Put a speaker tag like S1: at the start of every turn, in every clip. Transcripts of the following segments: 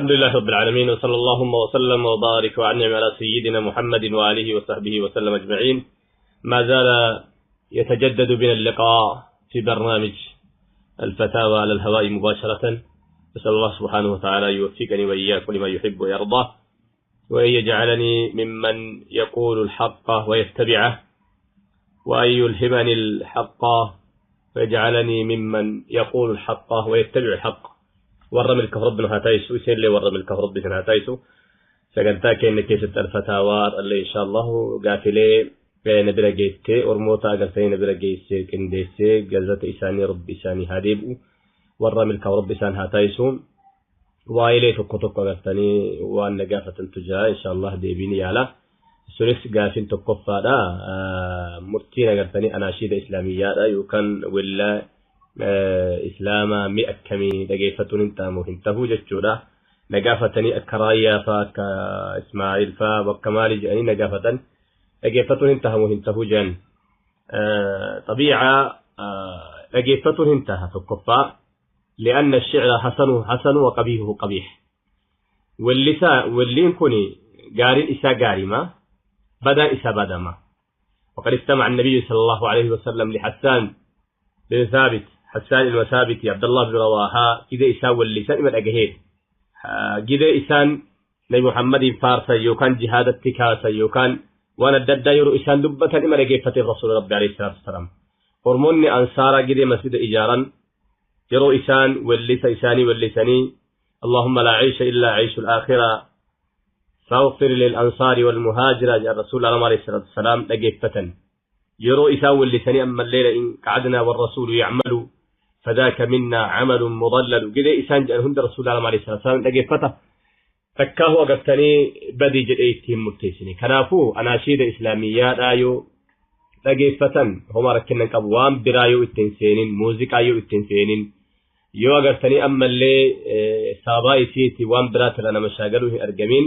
S1: الحمد لله رب العالمين، وصلى اللهم وسلم وبارك وأنعم على سيدنا محمد وآله وصحبه وسلم أجمعين. ما زال يتجدد بنا اللقاء في برنامج الفتاوى على الهواء مباشرة. أسأل الله سبحانه وتعالى يوفقني وإياكم لما يحب ويرضاه، وأن يجعلني ممن يقول الحق ويتبعه، وأن يلهمني الحق ويجعلني ممن يقول الحق ويتبع الحق. Warra milkaa'u Rabbi nu haa taasisu, isinillee warra milkaa'u Rabbi isin haa taasisu. Sagantaa keenya keessatti alfataawaa dhallee insha Allahu gaafilee na bira geettee ormoota agartanii na bira geessee qindeessee galata isaanii Rabbi isaanii haa deebi'u. Warra milkaa'u Rabbi isaan haa taasisu. Waa'eelee tokko tokko agartanii waan na gaafatantu jira, insha Allah deebiin yaala. Sunis gaafin tokkoffaadha. Murtiin agartanii anaashiida islaamiyyaadha yookaan wellaa islaamaa mi akkamii dhageeffatuun hin ta'amu hin tahu jechuudha. Na gaafatanii akka Raayyaa faa, akka Ismaa'il faa, bakka maalii jedhanii na gaafatan, dhageeffatuun hin tahamu hin tahu jedhan. Xabiica dhageeffatuun hin taha tokkoffaa. لأن الشعر حسنه حسن وقبيحه قبيح. واللسان واللين كوني قارين إسا قارما بدا إسا بدما. وقد استمع النبي صلى الله عليه وسلم لحسان بن ثابت، حسان بن ثابت، عبد الله بن رواحة كذا إسا واللسان إما الأجهيد كذا إسان نبي محمد فارسا يوكان جهاد التكاسا يوكان وانا الددا يرو إسان دبة إما الأجهيد الرسول ربي عليه الصلاة والسلام. هرموني أنصارا كذا مسجد إجارا يرو إسان واللس إساني واللساني اللهم لا عيش إلا عيش الآخرة فاغفر للأنصار والمهاجرة جاء الرسول عليه الصلاة والسلام لقيفة يرو إسان واللساني أما الليلة إن قعدنا والرسول يعمل فذاك منا عمل مضلل كذا إسان جاء هند الرسول عليه الصلاة والسلام لقيفة فكاه وقفتني بدي جديتهم مرتيسني كنافو أناشيد إسلاميات آيو لقيفة هما ركنا قبوان برايو التنسينين موزيكايو التنسينين yoo agartanii ammallee sababaa isiitti waan biraatira nama shaagaluu hin argamin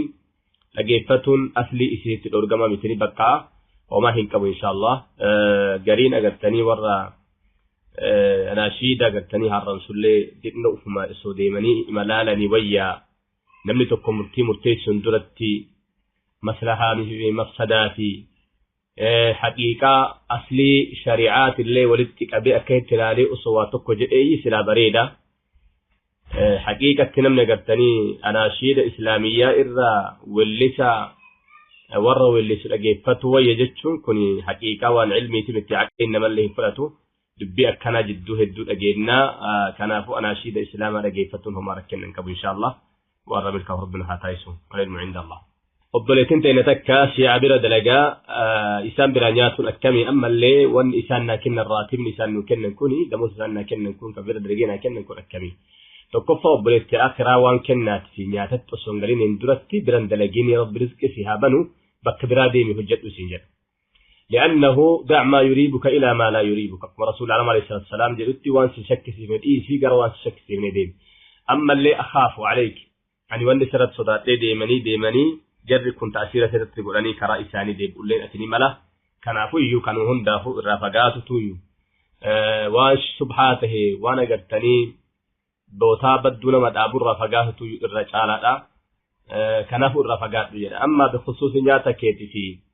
S1: dhageeffatuun aslii isiitti dhorgama mitini bakka homaa hin qabu insha Allah. Gariin agartanii warra anaashiida agartanii harransullee dhibna ufuma osoo deemanii imalaalanii wayyaa namni tokko murtii murteessuun duratti maslahaa fi mafsadaa fi haqiiqaa aslii shari'aatillee walitti qabee akka itti ilaalee osoo waa tokko jedhee silaa bareeda. Haqiiqatti namni agartanii anaashiida islaamiyyaa irraa wellisa warra wellisu dhageeffatu wayya jechuun kun haqiiqaa waan ilmiiti miti, aqliin namallee hin fudhatu. Dubbii akkanaa jidduu hedduu dhageennaa. Kanaafuu anaashiida islaamaa dhageeffatuun homaa rakkina hin qabu insha Allah. Warra milkaa'u Rabbi nu haa taasisu. Walilmu cinda Allah. Obboleettiin teenya takka shi'a bira dalagaa isaan biraa nyaatuun akkamii, ammallee wanni isaan naa kennan raatibni isaan nuu kennan kuni damoota isaan naa kennan kun kan bira dalagee naa kennan kun akkamii? Tokkoffaa obboleettii akhiraa waan kennaati fi nyaatatti osoo hin galiniin duratti biran dalagiin Rabbi rizqi si haa banu, bakka biraa deemi hojjedhu siin jedha. لأنه دع ما يريبك إلى ما لا يريبك. كما رسول الله عليه الصلاة والسلام جلتي وان شك سيفن إيسي قر وان شك سيفن ديم. أما اللي أخاف عليك يعني وان سرت صدات ديمني ديمني جرب كنت أسيرة تتقولني كرئيساني ديب قولين أتني ملا كان عفو كانوا هندافو الرافقات تويو وان سبحاته وانا قرتني بوتا بدون ما دابو الرافقات تويو الرجالة كنافو الرافقات بجد. أما بخصوص نياتا كيتي في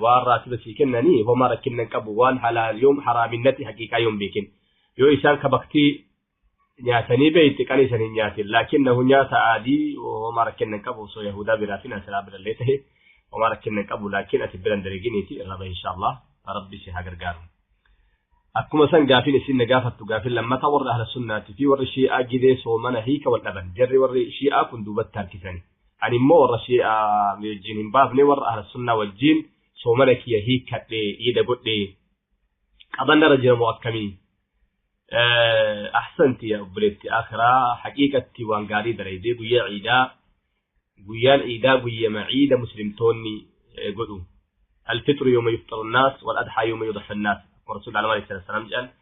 S1: وان راتب سيكنني وما ركنن كبو وان حلال يوم حرامنتي حقيقة يوم بيكن يو إسان كبكتي nyaatanii beeyte kan isan hin nyaatin, lakinnahu nyaata aadii homaa rakkinna hin qabu. Osoo yahudaa biraa fi nasaraa birallee tahe homaa rakkinna hin qabu, laakiin ati biran dalaginiiti irra bahi insha Allah. Rabbi si haa gargaaru. Akkuma san gaafiin isin na gaafattu gaafin lammata warra ahla sunnaati fi warri shi'aa gidee soomana hiika wal dhaban jarri warri shi'aa kun duubatti harkisani. Ani immoo warra shi'aa wajjin hin baafne, warra ahla sunnaa wajjin soomana kiyya hiikadhe iida godhe qabannarra jiramoo akkamii? أحسنت يا أبلتي آخرة، حقيقتي وان قاري دريدي قويا عيدا قويا عيدا قويا معيدة مسلم توني قدو الفطر يوم يفطر الناس والأضحى يوم يضحى الناس. ورسول الله عليه الصلاة والسلام جاء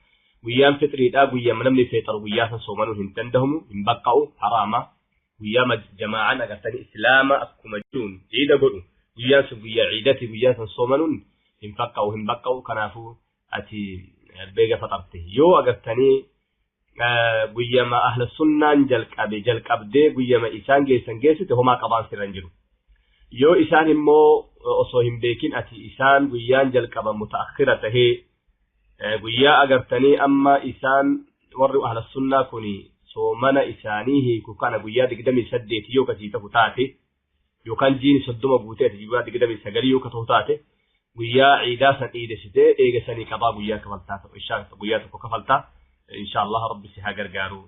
S1: قويا فطر إذا قويا منمني فطر قويا صومانو هنتندهم هنبقوا حراما قويا جماعة أغتني إسلام أكما جون عيدا قدو قويا قويا عيدتي قويا صومانو هنبقوا هنبقوا كنافو أتي beega faxarte yoo agartanii Guyyama ahla sunnaan jalqabe jalqabdee guyyama isaan geessan geessite homaa qabaan sirra hin jiru. Yoo isaan immoo osoo hin beekin ati isaan guyyaan jalqaban mutaakhira tahee guyyaa agartanii amma isaan warri ahla sunnaa kun soomana isaanii hiiku kana guyyaa 28 yoo kasii ta'u taate yookaan jiini 30 guutee ati guyyaa 29 yoo ka ta'u taate guyyaa ciidaa san ciidessitee eega sanii qabaa guyyaa kafaltaa ta'u inshaa guyyaa tokko kafaltaa insha Allah rabbi si haa gargaaru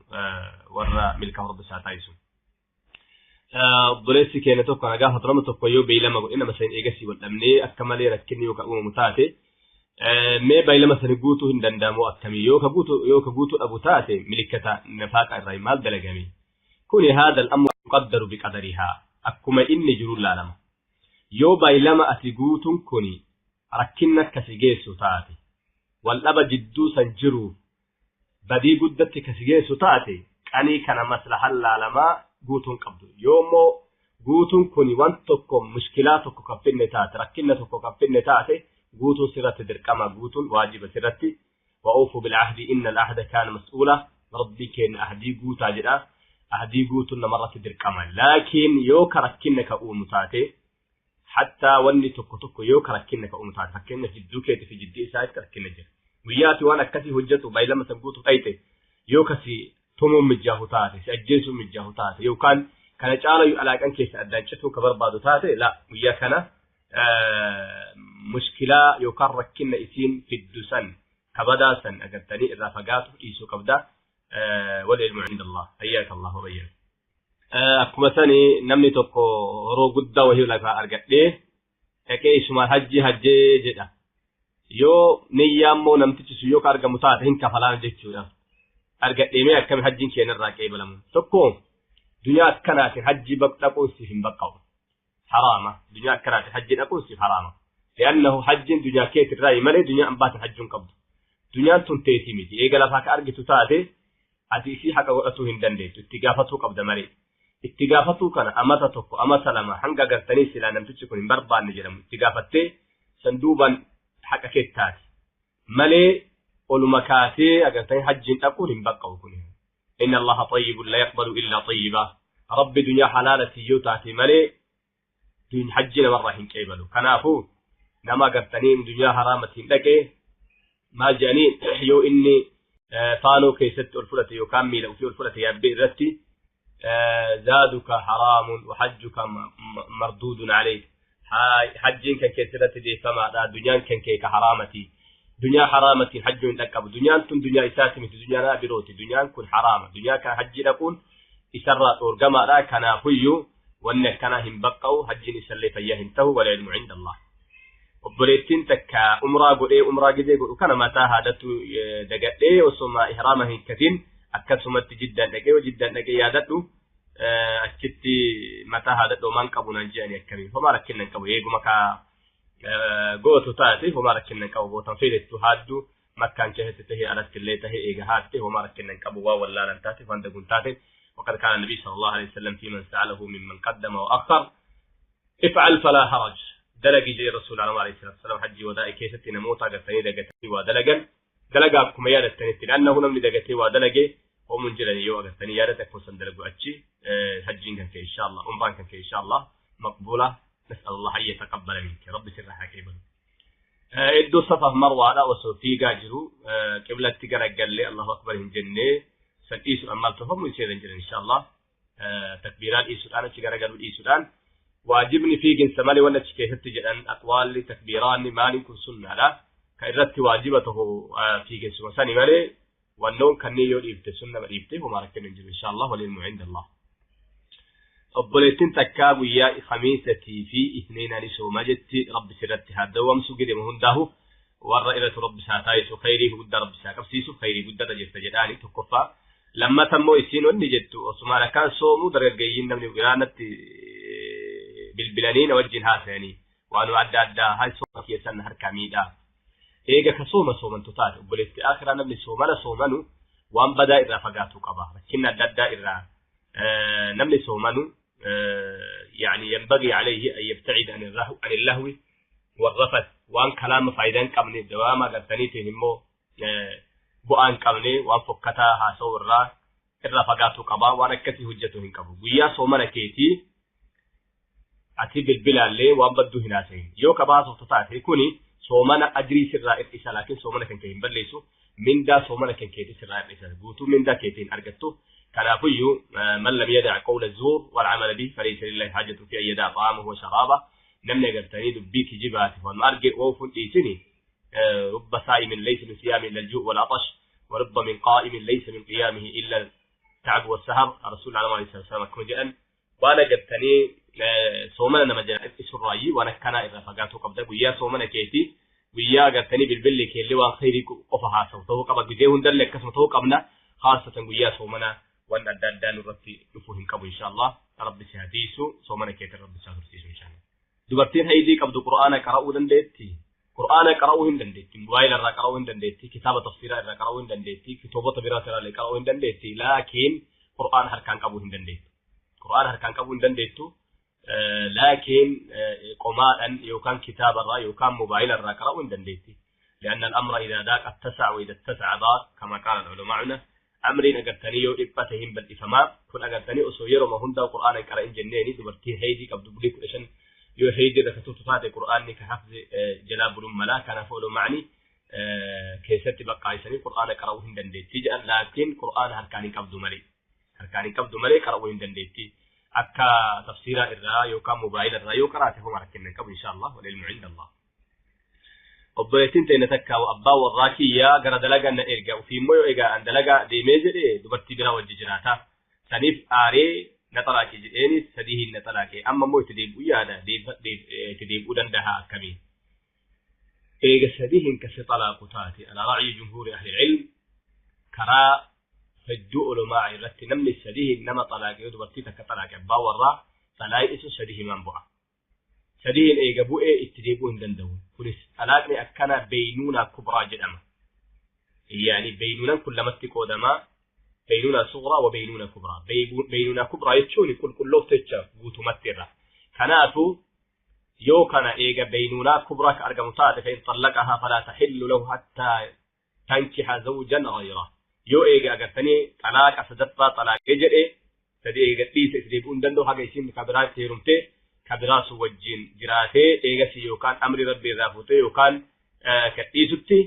S1: warra milkaa rabbi si haa taasisu. Obboleessi keenya tokko na gaafatu nama tokko yoo beeylama godhe nama sanii eegasii wal dhabnee akka malee rakkinni yoo ka uumamu taate mee beeylama sani guutuu hin danda'amu akkamii yoo ka guutuu yoo ka guutuu dhabu taate milikkata nafaaqa irraa maal dalagame kuni haadha al-amru yuqaddaru biqadarihaa akkuma inni jiru laalama yoo beeylama ati guutuun kuni rakkinna akkasi geessu taate wal dhaba jidduu san jiru badii guddatti kasi geessu taate qanii kana maslahan laalamaa guutuun qabdu yoo immoo guutuun kuni waan tokko mushkilaa tokko kan fidne taate rakkinna tokko kan fidne taate guutuun sirratti dirqama guutuun waajiba sirratti wa'uufu bilcahdi inna alahda kaana mas'uula rabbii keenya ahdii guutaa jedha ahdii guutuun namarratti dirqama laakiin yoo ka rakkinna ka uumu taate hattaa wanni tokko tokko yoo ka rakkinna ka uumu taate fakkeenyaaf jidduu keetii fi jidduu isaatti rakkinna jira guyyaati waan akkasii hojjetu baay'ilama san guutuu dhayte yoo kasi tumuun mijjaahu taate si ajjeesuun mijjaahu taate yookaan kana caalayyuu alaaqan keessa addaan cituu ka barbaadu taate la guyyaa kana mushkilaa yookaan rakkinna isiin fiddu san kabadaa san agartanii irraa fagaatu dhiisuu qabda wal ilmu inda Allah hayyaaka Allah wa bayyak. Akkuma sani namni tokko horoo guddaa wahii lafaa argadhee dhaqee isumaan hajjii hajjee jedha. Yoo niyyaa immoo namtichi sun yoo ka argamu taate hin kafalaan jechuudha. Argadhee mee akkami hajjiin keenya irraa qeebalamu. Tokko dunyaa akkanaatiin hajjii dhaquun siif hin baqqa'u. Haraama. Dunyaa akkanaatiin hajjii dhaquun siif haraama. Li'annahu hajjiin dunyaa keetirraa malee dunyaa ambaatiin hajjuun qabdu. Dunyaan tun teetii miti. Eega lafaa ka argitu taate ati isii haqa godhatuu hin dandeettu. Itti gaafatuu qabda malee. Itti gaafatuu kana amata tokko amata lama hanga agartanii silaa namtichi kun hin barbaanne jedhamu itti gaafattee sanduuban haqa keettaati. Malee oluma kaatee agartanii hajjiin dhaquun hin baqqa'u kun. Inna Allaha tayyibun la yaqbalu illa tayyiba. Rabbi dunyaa halaalatii yoo taate malee hajji namarraa hin qeebalu. Kanaafuu nama agartanii dunyaa haraamatiin dhaqee maal jedhanii yoo inni faanoo keessatti ol fudhate yookaan miila ofii ol fudhate yaabbee irratti zaaduka haraamun wa hajjuka marduudun alayk hajjiin kan keessatti deeffamaadha dunyaan kan kee ka haraamati dunyaa haraamatiin hajjuun hin dhaqqabu dunyaan tun dunyaa isaati miti dunyaa naa birooti dunyaan kun haraama dunyaa kana hajjii dhaquun isarraa dhoorgamaadha kanaafuyyuu wanni akkanaa hin baqqa'u hajjiin isallee fayyaa hin ta'u wal ilmu inda Allah. Obboleettiin takka umraa godhee umraa gizee godhu kana mataa haadatu dagadhee osoma ihraama hin katin akkasumatti jiddaan dhaqee yoo jiddaan dhaqee yaadadhu achitti mataa haadadhu homaan qabu naan jedhani akkamii homaa rakkinna hin qabu eeguma ka gootu taate homaa rakkinna hin qabu bootan feetettu haaddu makkaan keessatti tahee alatti illee tahee eega haatte homaa rakkinna hin qabu waan wallaalan taate waan daguun taate. وقد كان النبي صلى الله عليه وسلم في من سأله ممن قدم وأخر افعل فلا حرج دلقي جي الرسول عليه الصلاة والسلام حجي ودائي كيستي نموتا قرتني دقتي ودلقا دلقا أكما يادتني لأنه نمني دقتي ودلقي ومن جلني يو أقرتني يادتك وسن دلقوا أتشي حجين كان إن شاء الله أمران كان إن شاء الله مقبولة نسأل الله أن يتقبل منك ربي سر حكيبا. إدو صفه مروة لا وسوفي قاجرو قبلة تقرأ قال لي الله أكبر هنجنة سن إيسو أمال تفهم ويسير إن شاء الله تكبيران إيسو الآن تقرأ قالوا إيسو الآن واجبني في جنس مالي ولا تشكيهت جدًا أقوال تكبيران مالي كن سنة لا كإرت واجبته في جنس مساني مالي والنون كان يقول إبت سنة إبته وما ركن إن شاء الله والعلم عند الله. obboleettiin takkaa guyyaa khamiisatii fi isniinaan sooma jetti rabbi sirratti haa dawwamsu gidema hundaahu warra irratti rabbi isaa taayisu khayrii guddaa rabbi isaa qabsiisu khayrii guddaa jirta jedhaani tokkoffaa. Lammata immoo isiin wanni jettu osumaan akkaan soomu dargaggeeyyiin namni biraanatti bilbilanii na wajjin haasayanii waanuma adda addaa haa sooma keessan harkaa miidhaa. Eega ka sooma soomantu taate obboleetti akhiraa namni soomana soomanu waan badaa irraa fagaatuu qaba rakkinna adda addaa irraa namni soomanu يعني ينبغي عليه أن يبتعد عن اللهو والرفث وان كلام فايدان قبل دواما قرتني تهمو Bu'aa hin qabne waan fokkataa haasa'u irraa fagaatuu qaba. Waan akkasii hojjetu hin qabu. Guyyaa soomana keetii ati bilbilaallee waan badduu hin haasayin. Yoo ka baasoftu taate kuni soomana ajrii sirraa hir'isa, laakiin soomana kan kee hin balleessu. Mindaa soomana kan keetii sirraa hir'isa. Guutuu mindaa keetii hin argattu. Kanaafuyyuu man lam yadac qawla zuur wal camala bihi falaysa lillahi haajatu fi an yada'a ta'amahu wa sharaaba. Namni agartanii dubbii kijibaati waan arge oofuun dhiisini, رب صائم ليس من صيامه إلا الجوع والعطش، ورب من قائم ليس من قيامه إلا التعب والسهر. الرسول عليه الصلاة والسلام akkuma jedhan waan agartanii soomana nama jedhan waan akkanaa irraa fagaatuu qabda. Guyyaa soomana keetii guyyaa agartanii bilbilli keellee waan khayrii qofa haasawu ta'uu qaba. Gizee hundallee akkasuma ta'uu qabna. Khaasatan guyyaa soomana waan adda addaa nurratti dhufuu hin qabu insha Allah. Rabbi si hadiisu, soomana keetiin Rabbi si tursiisu insha Allah. Dubartiin haydii qabdu Qur'aana qara'uu dandeetti? Qur'aana qara'uu hin dandeetti. Mobaayila irraa qara'uu hin dandeetti. Kitaaba tafsiiraa irraa qara'uu hin dandeetti. Kitaabota biraa irraa qara'uu hin dandeetti. Laakiin Qur'aana harkaan qabuu hin dandeettu. Qur'aana harkaan qabuu hin dandeettu. Laakiin qomaadhaan yookaan kitaaba irraa yookaan mobaayila irraa qara'uu hin dandeetti. لأن الأمر إذا ضاق اتسع وإذا اتسع ضاق كما قال العلماء. Amriin agartanii yoo dhiphate hin bal'ifamaa. Kun agartanii osoo yeroo hundaa Qur'aana qara'in jenneeni dubartiin haydii qabdu bulii 15 yoo haydii irra turtu taate Qur'aanni ka hafze jalaa buluun malaa. Kanaaf ulamaani keessatti baqqaayisanii Qur'aana qara'uu hin dandeetti jedhan, laakiin Qur'aana harkaan hin qabdu malee, harkaan hin qabdu malee qara'uu hin dandeetti. Akka tafsiiraa irraa yookaan mobaayila irraa yoo qaraate homa rakkina hin qabu insha Allah. والعلم عند الله. Obboleettiin teenya takka abbaa warraa kiyyaa gara dalagaa na erga, ofii immoo yoo egaa an dalagaa deemee jedhe dubartii biraa wajji jiraata. Saniif aaree na xalaaqe jedheeni sadii hin na xalaaqe. Amma immoo itti deebi'uu yaada, itti deebi'uu danda'a akkamii? Eega sadii hin kasi xalaaqu taate, على رأي جمهور أهل العلم, karaa hedduu ulamaa irratti namni sadii nama xalaaqe, yoo dubartii takka xalaaqe abbaa warraa, xalaaqi sun sadii himaan bu'a. Sadiin eega bu'ee itti deebi'uu hin danda'u. Kunis xalaaqni akkana بينونة كبرى jedhama. Yani beynuunaan kun lamatti qoodamaa, بينونة صغرى وبينونة كبرى. بينونة كبرى jechuun qulqullooftu jecha guutumatti irra. Kanaafuu yoo kana eega بينونة كبرى ka argamu taate, فإن طلقها فلا تحل له حتى تنكح زوجا غيره. Yoo eega agartanii xalaaqa sadaffaa xalaaqee jedhee sadii eega dhiise, itti deebi'uu hin danda'u haga isiin ka biraa itti heerumtee ka biraa sun wajjin jiraatee eegasii yookaan amri Rabbi irraa fuutee yookaan gadhiisutti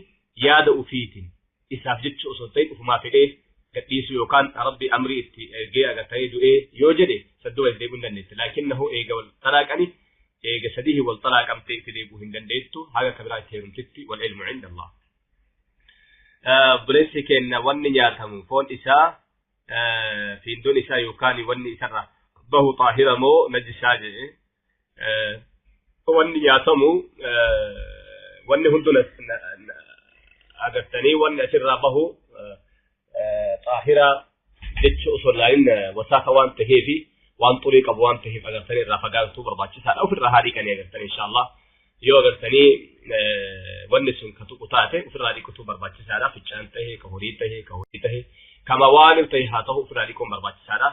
S1: yaada ufiitiin isaaf jecha osoo hin ta'in ufumaa fedhee gadhiisu yookaan Rabbi amrii itti ergee agartanii du'ee yoo jedhe sadduba itti deebi'uu hin dandeetti. Laakinnahu eega wal xalaaqani, eega sadii wal xalaaqamtee itti deebi'uu hin dandeettu haga ka biraa itti heerumtitti. والعلم عند الله. Obboleessi keenya wanni nyaatamu foon isaa, fiindoon isaa yookaan wanni isarra bahu xaahira moo najisaa jedhe. Wanni nyaatamu wanni hundu agartanii wanni asirraa bahu xaahira jecha osoo laalin wasaaka waan taheefi waan xurii qabu waan taheef agartanii irraa fagaatu barbaachisaadha. Ofirraa haa dhiqanii agartanii insha Allah. Yoo agartanii wanni sun ka tuqu taate ofirraa dhiqutu barbaachisaadha. Ficcaan tahee, ka horii tahee, ka horii tahee, kama waan tahe haa ta'u, ofirraa dhiquun barbaachisaadha.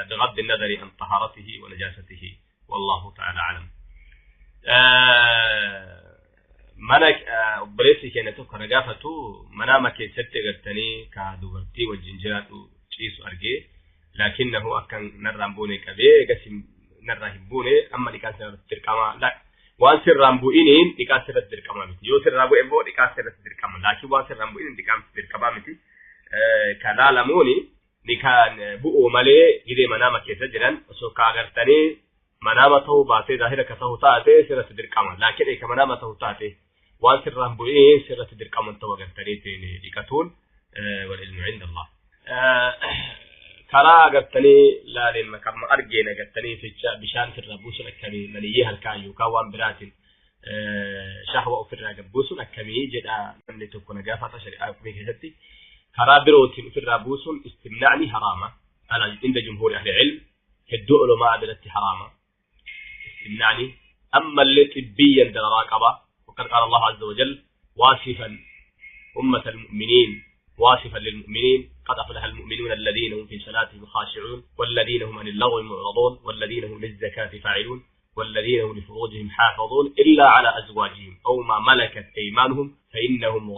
S1: بغض النظر عن طهارته ونجاسته، والله تعالى أعلم. Mana obboleessi keenya tokko na gaafatu manaama keessatti agartanii ka dubartii wajjin jiraadhu ciisu argee, laakinnahu akka narraan buune qabee egas narraa hin buune, amma dhiqaan sirratti dirqama? Waan sirraan bu'iniin dhiqaan sirratti dirqama miti. Yoo sirraa bu'e immoo dhiqaan sirratti dirqama, laakiin waan sirraan bu'iniin dhiqaan dirqama miti. Ka laalamuuni dhiqaan bu'uu malee gidee manaama keessa jiran osoo ka agartanii manaama ta'uu baatee zaahira ka ta'u taate sirratti dirqama, laakiin ka manaama ta'u taate waan sirraan bu'ee sirratti dirqama ta'u agartaniitiin dhiqatuun. والعلم عند الله. Karaa agartanii laaleen makama argeen agartanii ficha bishaan sirraa buusun akkamii, maniyyee halkaan yookaan waan biraatiin shahwa ofirraa gabbuusun akkamii jedha namni tokko na gaafata. Shari'aa keessatti karaa birootiin ofirraa buusun istimnaa'ni haraama على عند جمهور أهل العلم. Hedduu ulamaa biratti haraama istimnaa'ni. أما اللي طبيا دراقبة، وقد قال الله عز وجل واصفا أمة المؤمنين، واصفا للمؤمنين: قد أفلح المؤمنون الذين هم في صلاتهم خاشعون والذين هم عن اللغو معرضون والذين هم للزكاة فاعلون والذين هم لفروجهم حافظون إلا على أزواجهم أو ما ملكت أيمانهم فإنهم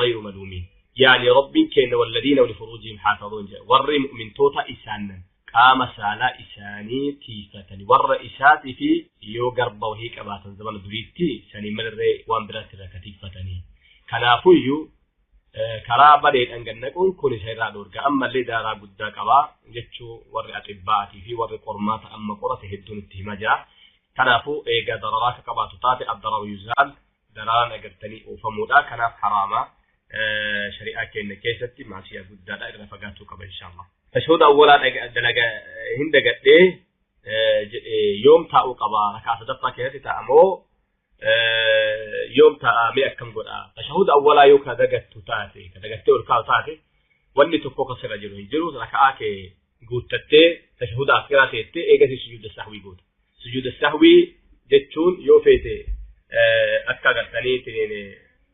S1: غير ملومين. يعني ربي كان والذين ولفروجهم حافظون ور مؤمن توتا إسانا قام سالا إساني تيفتني ور إساتي في يو قرب وهيك أباتن زمان دريتي ساني ملري وان برات ركتيفتني كنافيو karaa badeedhaan gannaquun kun isa irraa dhoorga ammallee daaraa guddaa qabaa jechuu warri axibbaatii fi warri qormaata amma qorate hedduun itti himaa jira. Kanaafuu eegaa dararaa akka qabaatu taate addararu yuzaal dararaan agartanii oofamuudha. Kanaaf haraama shari'aa keenya keessatti maasiyaa guddaadha irra fagaatuu qaba inshaallah. Tashahhuda awwalaa dalaga hin dagadhee yoom taa'uu qaba rakaa sadaffaa keessatti taa'amoo yoom taa'amee akkam godha tashahhuda awwalaa yoo ka dagattu taate ka dagattee ol kaa'u taate wanni tokko ka sirra jiru hin jiru raka'aa kee guuttattee tashahhuda akhiraa teettee eegasii sujuuda sahwii goota sujuuda sahwii jechuun yoo feete akka agartanii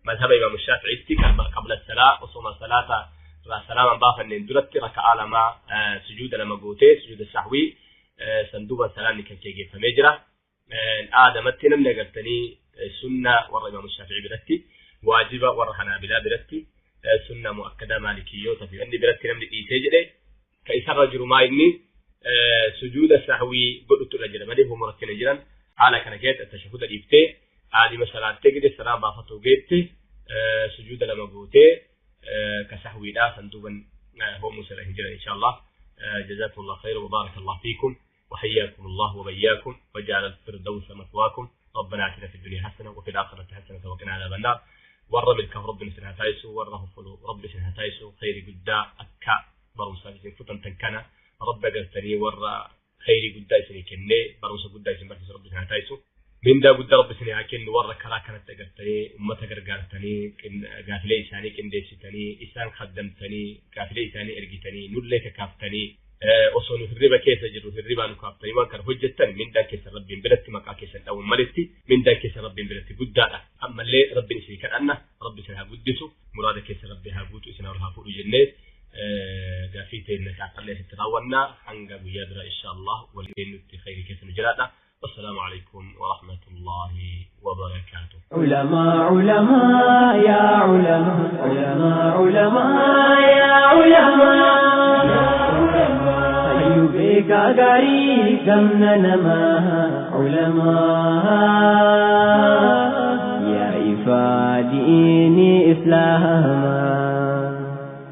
S1: mazhaba imaamu shaafi'itti qabla salaa osoma salaata salaaman baafanneen duratti raka'aa lama sujuuda lama gootee sujuuda sahwii sanduuba salaanni kan kee geeffamee jira. Aadamatti namni agartanii sunna warra imaamu shaafi'ii biratti waajiba warra hanaabilaa biratti sunna mu'akkadaa maalikiyyoota fi inni biratti namni dhiisee jedhe ka isarra jiru maa inni sujuuda sahwii godhutu irra jira malee homo rakkina jiran haala kana keessatti tashahuda dhiiftee aadima salaattee gide salaam baafatuu geette sujuuda lama gootee ka sahwiidhaa sanduuban homo sirra hin jiran insha Allah. جزاكم الله خير وبارك الله فيكم وحياكم الله وبياكم وجعل الفردوس مثواكم. ربنا آتنا في الدنيا حسنة وفي الآخرة حسنة وقنا عذاب النار. ورب الكهف رب سنها تايسو وره فلو رب سنها تايسو خير قدا أكا برمسا فتن تنكنا رب قرتني ور خير قدا سني كني برمسا قدا سن برمسا رب سنها تايسو من دا قدا رب سنها كن ور كرا كانت قرتني أمتا قرقارتني قافلي إساني كنديستني إسان خدمتني قافلي إساني إرقتني نوليك كافتني osoo nu hirriba keessa jirru hirribaa nu kaaftanii waan kana hojjettan mindaan keessan rabbiin biratti maqaa keessan dha'uun malitti mindaan keessan rabbiin biratti guddaadha. Ammallee rabbiin isin kadhanna rabbi isin haa guddisu muraada keessan rabbi haa guutu isin haa fuudhu jennee gaaffii teenya kaafallee asitti raawwannaa hanga guyyaa bira insha Allah waliin nutti khayrii keessa nu jiraadha. والسلام عليكم ورحمة الله وبركاته.
S2: علماء علماء يا علماء علماء علماء يا علماء أيوبك غريب نما علماء يا إفاديني إسلاما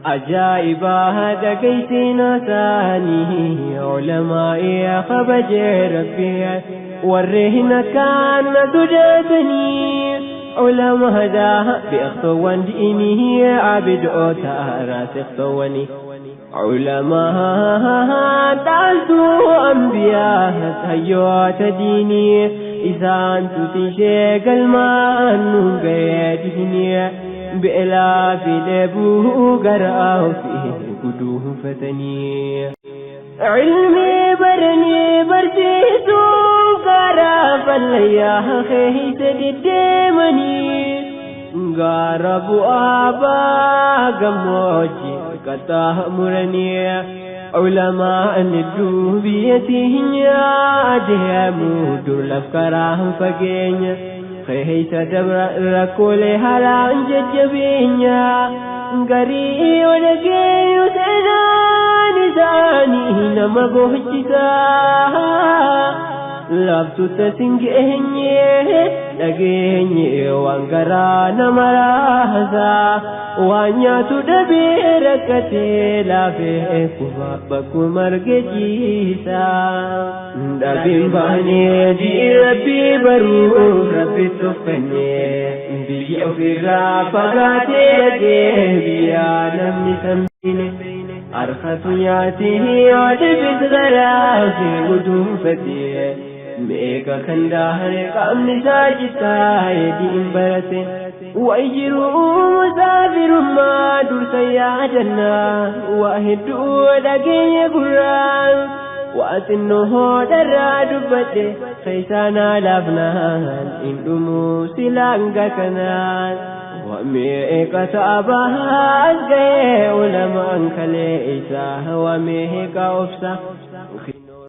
S2: عجائب هذا كيسنا ثاني علماء يا خبج ربي ورهن كان تجاتني علماء ذا بأخطوان دينه عبد أوتا راسخطواني علماء دعسوا أنبياء هيوت ديني إذا أنت تشيك الماء نغيرني بإلا في لبو قرأه فيه قدوه فتني علمي برني برسيسو قرأ فليا خيس دمني غرب أبا قموجي قطاه مرني علماء الدوبيتهن أدهمو دور لفكراهم فقين خيس دبر ركول هلا ججبينيا غري ولقي وسنان ثاني نما بوجسا لابتو تسنجهني لقيني وانقرا نمراهزا وانياتو دبيركتي لافي كفا بكو مرقجيسا دبين باني دي ربي برو ربي تفني بي في رافقاتي لقي نمي سميني أرخص ياتيه ودبت غرافي ودوفتي ميكا كندهر قامني ساجتا يدين برسي ويجروا مسافر ما درس يا جنة وهدوا لقي قران وأسنه درا دبته خيسانا لافنان إندمو سلانغا كنان وميكا تابها أزغي علماء كليسا وميكا أفسا